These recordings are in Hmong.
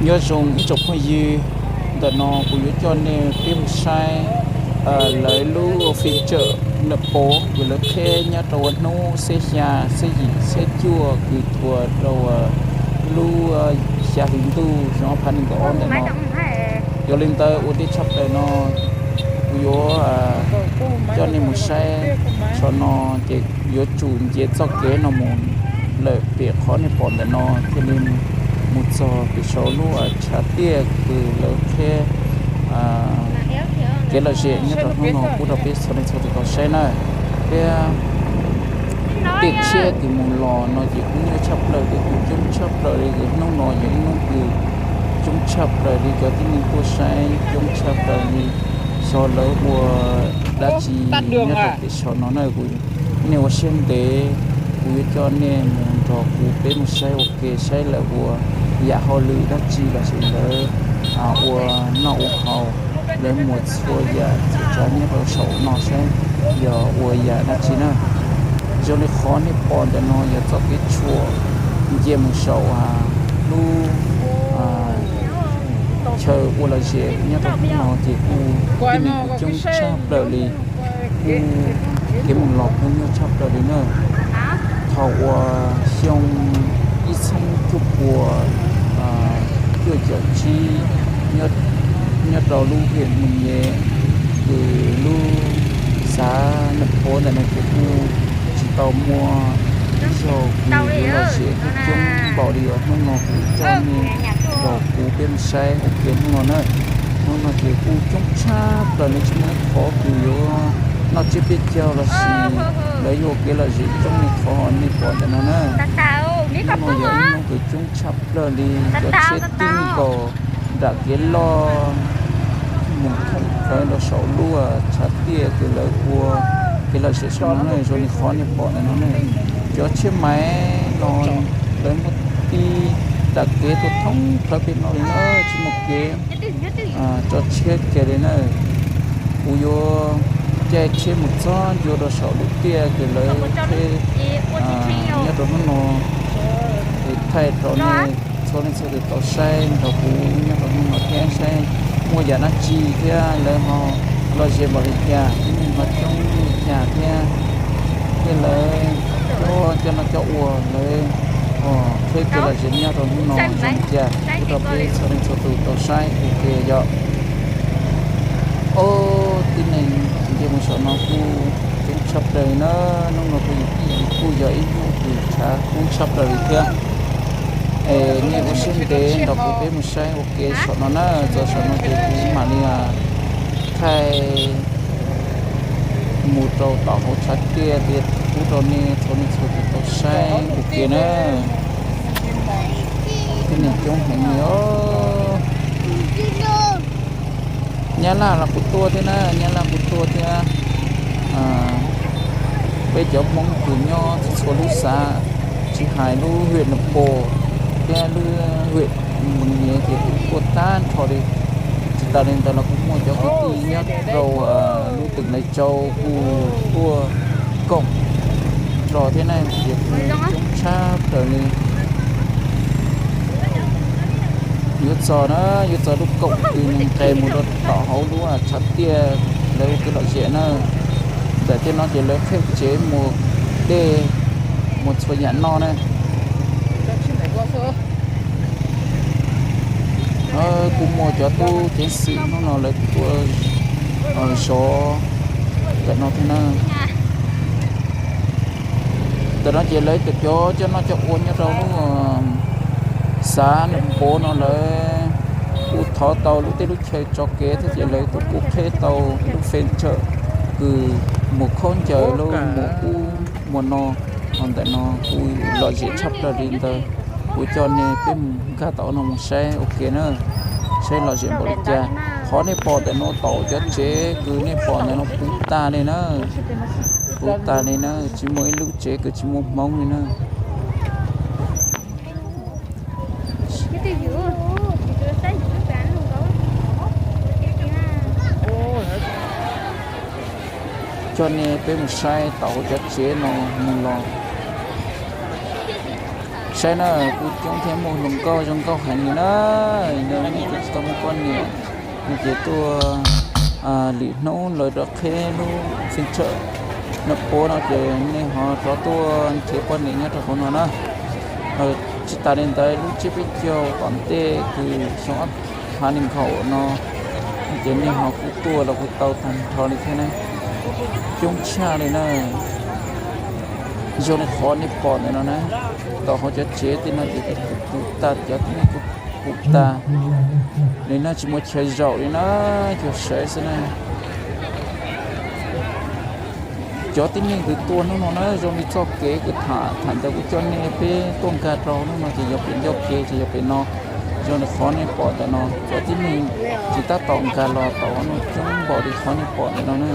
Nyob zoo ib tsoom phooj ywg, ntawm no kuv yuav coj nej peb mus saib lawv lub fim tsawm Naj Pov uas lawv qheb nyob rau hnub xiab xya, xiab yim, xiab cuaj kws thuav rau lub xya hli ntuj xyoo ob phav nees nkaum ob ntawm no. Yog li ntawd ua ntej tshaj plaws no kuv yuav coj nej mus saib saum no, ces yuav tsum nce txoj kev no mus lawm pem qhov nej pom ntawm no thiaj li mus txog pem saum lub tshav tiaj kws lawv qheb kev lom zem nyob rau hnub no pub rau peb txhua leej txhua tus tau saib na. Thiab tej tshiab kws mus los no ces kuj nyuaj tshaj plaws li, kuj coob tshaj plaws li. Hnub no yog ib hnub kws coob tshaj plaws li, cov tib neeg tuaj saib coob tshaj plaws li, xyov lawv ua dab tsi nyob rau pem saum no na. Nej ua siab ntev, kuv yuav coj nej mus nrog kuv peb mus saib ua ke saib lawv ua yam hauj lwm dab tsi los sis lawv ua noj ua haus, lawv muag txhua yam txhua tsav nyob rau saum no saib yog ua yam dab tsi na. Zoo li qhov nej pom ntawm no yog txoj kev tshuam nce mus saum lub chaw ua lom zem nyob rau hnub no ces kuj tib neeg kuj coob tshaj plaws li, kuj kev mus los kuj nyuaj tshaj plaws li na. Thaum uas xyoo ib txhiab cuaj puas cuaj caum tsib, nyob rau lub hiam Mus Nyem, kws lub xav Naj Pov ntawm no ces kuj tsis tau muaj ib zaug kws yuav lom zem kuj coob npaum li os. Hnub no kuv coj nej nrog kuv peb mus saib ua ke hnub no na. Hnub no ces kuj coob tshaj plaws li, tsis muaj ib qhov kws yuav noj tsiab peb caug los sis lawv yuav ua kev lom zem coob li qhov nej pom ntawm no na. Hnub no yog ib hnub kws coob tshaj plaws li, cov tshiab tib nkaus nram kev loj mus thoob plaws rau saum lub tshav tiaj kws lawv ua kev lom zem saum no na. Zoo li qhov nej pom ntawm no na, cov tshiab maiv no lawv muab tib nram kev tuaj thoob plaws pem no li na, tsis muaj kev tso tshiab kiag li na. Kuv yuav caij tsheb mus txog ncua rau saum lub tiaj kws lawv qheb nyob rau hnub no, es thaij rau nej txhua leej txhua tus tau saib nrog kuv nyob rau hnub no thiab saib muaj yam dab tsi thiab lawv ho lom zem npaum li cas, tib neeg ho coob li cas thiab, thiab lawv cov coj noj coj ua lawv ho qheb kev lom zem nyob rau hnub no zoo li cas pub rau peb txhua leej txhua tus tau saib ua ke yom. Ob tib neeg nce mus saum no kuj coob tshaj plaws na. Hnub no kuj yog ib hnub kws tshav kub tshaj plaws li thiab. Es nej ua siab ntev nrog kuv peb mus saib ua ke saum no na. Txog saum no ces kuv mam li thaij mus rau tom hauv tshav tiaj pub rau nej txhua leej txhua tus tau saib ua ke na. Tib neeg coob heev li os. Nyab Laj los kuj tuaj thiab na, Nyab Laj kuj tuaj thiab. Peb cov Hmoob kws nyob txhua txhua lub xav, tsis hais lub hiam Naj Pov thiab lub hiam Mus Nyem ces kuj tuaj tag nrho li. Tsis tas li ntawd los kuj muaj cov kwv tij nyob rau lub teem Nais Tsau kuj tuaj koom nrog thiab na, ces kuj coob tshaj plaws li. Yuav txog na, yuav txog lub koom kws nqes mus rau tom hauv lub tshav tiaj lawv ua kev lom zem na. Ntawm tej no ces lawv qheb tsev muag dej, muag txhua yam noj na. Kuj muaj cov tub ceev xwm hnub no lawv tuaj zov ntawm no thiab na. Ntawm no ces lawv cov coj noj coj ua nyob rau lub xav Naj Pov no lawv kuj thov tau lub teb lub chaw tso kev thiab ces lawv kuj qheb tau lub fee tsawm kws muag khaub ncaws lub muag ub muag no. Ho ntawm no kuj lom zem tshaj plaws li ntawd. Kuv coj nej peb mus nkag tom no mus saib ua ke na, saib lom zem npaum li cas. Qhov nej pom ntawm no tau cov tsev kws nej pom ntawm no puv tas li na, puv tas li na, tsis muaj ib lub tsev kws tsis muaj Hmoob li na. Coj nej peb mus saib tau cov tsev no mus los. Saib na, kuj coob thiab muaj hluas nkauj zoo nkauj heev li na. Yog nej tsis tau muaj poj niam no ces tuaj lwm hnub lawv rov qheb lub xeev tshawm no puab no ces nej ho rov tuaj nrhiav poj niam nyob rau hauv no na. Tsis tas li ntawd lub tsiab peb caug tom ntej kws xyoo ob phav nees nkaum no ces nej ho kuj tuaj los kuj tau tag nrho li thiab na. Coob tshaj li na. Zoo li qhov nej pom ntawm no na, tom hauv cov tsev tej no ces kuj puv tas, cov tib neeg kuj puv tas li na, tsis muaj chaw zaum li na, cuag sawv xwb na. Cov tib neeg kws tuaj hnub no na zoo li txoj kev kws tham tham ntawd kuv coj nej peb tuaj nkag rau hnub no ces yog pem ncauj kev ces yog pem no. Zoo li qhov nej pom ntawm no cov tib neeg tsis tab tom nkag los tau no coob npaum li qhov nej pom ntawm no na.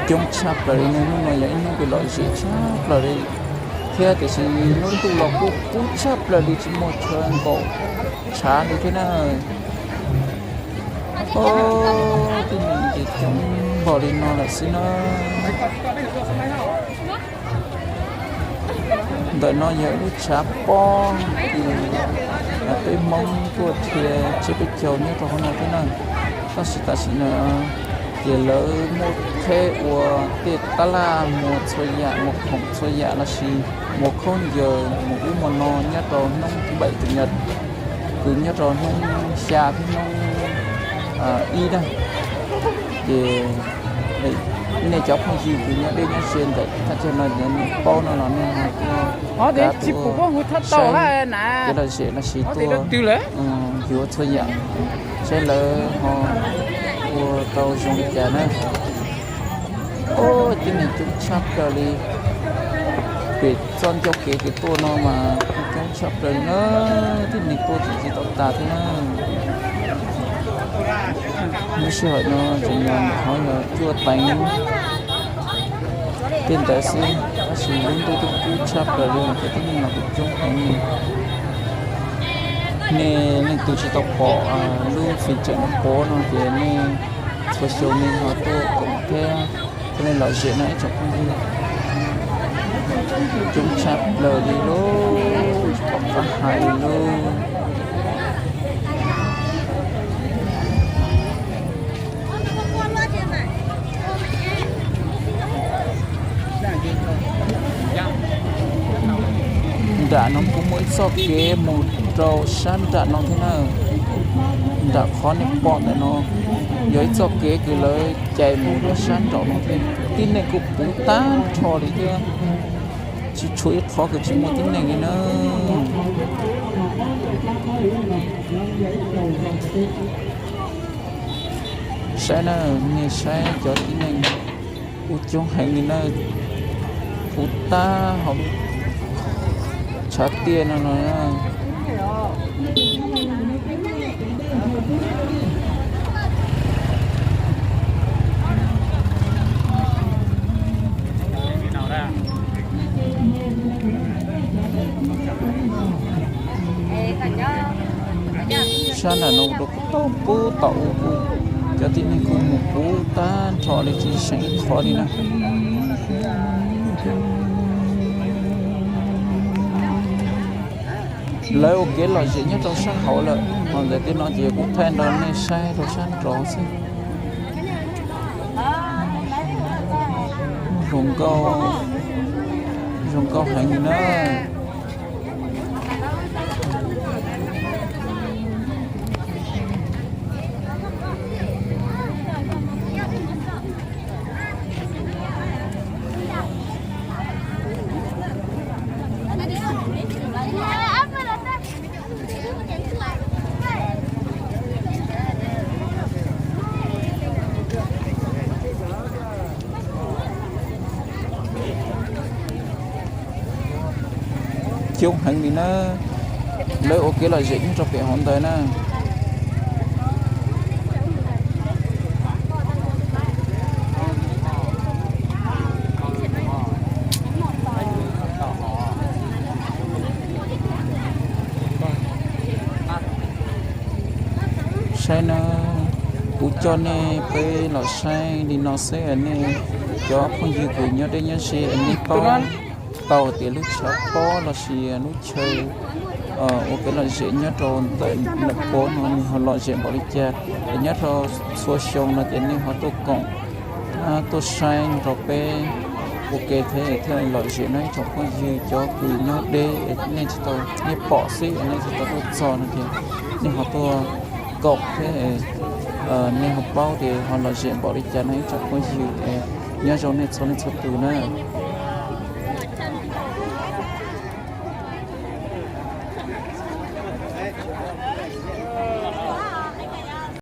Coob tshaj plaws li na, hnub no yog ib hnub kws lom zem tshaj plaws li thiab tiam sis lub ntuj los kuj kub tshaj plaws li tsis muaj chaw nkaum tshav li thiab na. Tib neeg ces coob npaum li no lawm xwb na. Ntawm no yog ib lub tshav pob kws peb Hmoob tuaj dhia tsiab peb caug nyob rau hauv no thiab na. Tab sis tam sim no ces lawv muab qheb ua tej tab laj muag txhua yam, muag khoom txhua yam lossis muag khaub ncaws muag ub muag no nyob rau hnub thứ bảy chủ nhật kws nyob rau hnub xya thiab hnub ib na. Ces nej cov phooj ywg kws nyob deb nyob ze ntawm thaj chaw no nej paub no los nej ho tuaj, tuaj saib kev lom zem lossis tuaj yuav txhua yam saib lawv ho ua tau zoo li cas na. Tib neeg coob tshaj plaws li. Pem txoj ncauj kev kws tuaj no mas kuj coob tshaj plaws li na, tib neeg tuaj tsis tau tas thiab na. Lub sij hawm no tseem yog ntawm qhov yog cuaj teev tej ntawd xwb, tab sis lub ntuj twb kub tshaj plaws li ces tib neeg los kuj coob heev li. Nej leej twg tsis tau pom lub fim tseem no puab no ces nej txhua xyoo nej ho tuaj koom thiab thiaj li lom zem no ib tsoom phooj ywg. Coob tshaj plaws li lauj, tsis pom qab hais li lauj. Nram no kuj muaj ib txoj kev mus rau sab nram no thiab na. Nram qhov nej pom ntawm no yog ib txoj kev kws lawv cais mus rau sab nraum no thiab. Tib neeg kuj puv tag nrho li thiab, tsis tshuav ib qhov kws tsis muaj tib neeg li na. Saib na, nej saib cov tib neeg kuj coob heev li na, puv tag hauv tshav tiaj no no. Sab nram no rau kuj tau puv tom u, cov tib neeg kuj mus puv tag nrho li tsis seem ib qhov li na. Lawv ua kev lom zem nyob rau sab hauv lawm, ho ntawm tej no ces kuv thaij nrog nej saib rau sab nraud xwb. Zoo nkauj, zoo nkauj heev li na. Coob heev li na, lawv ua kev lom zem nyob rau pem hauv ntawd na. Saib na, kuv coj nej peb los saib li no xwb nej cov phooj ywg kws nyob deb nyob ze nej paub. tau hais tias lub tshav pob los sis lub chaw ua kev lom zem nyob rau ntawm lawm pob no nws ho lom zem npaum li cas. Es nyob rau txhua xyoo no ces nej ho tuaj koom, tuaj saib nrog peb ua ke thiab thiaj lom zem no ib tsoom phooj ywg. Cov kws nyob deb es nej tsis tau, nej pom xwb es nej tsis tau tuaj txog no ces nej ho tuaj koom thiab, nej ho paub tias ho lom zem npaum li cas no ib tsoom phooj ywg. Nyob zoo nej txhua leej txhua tus na.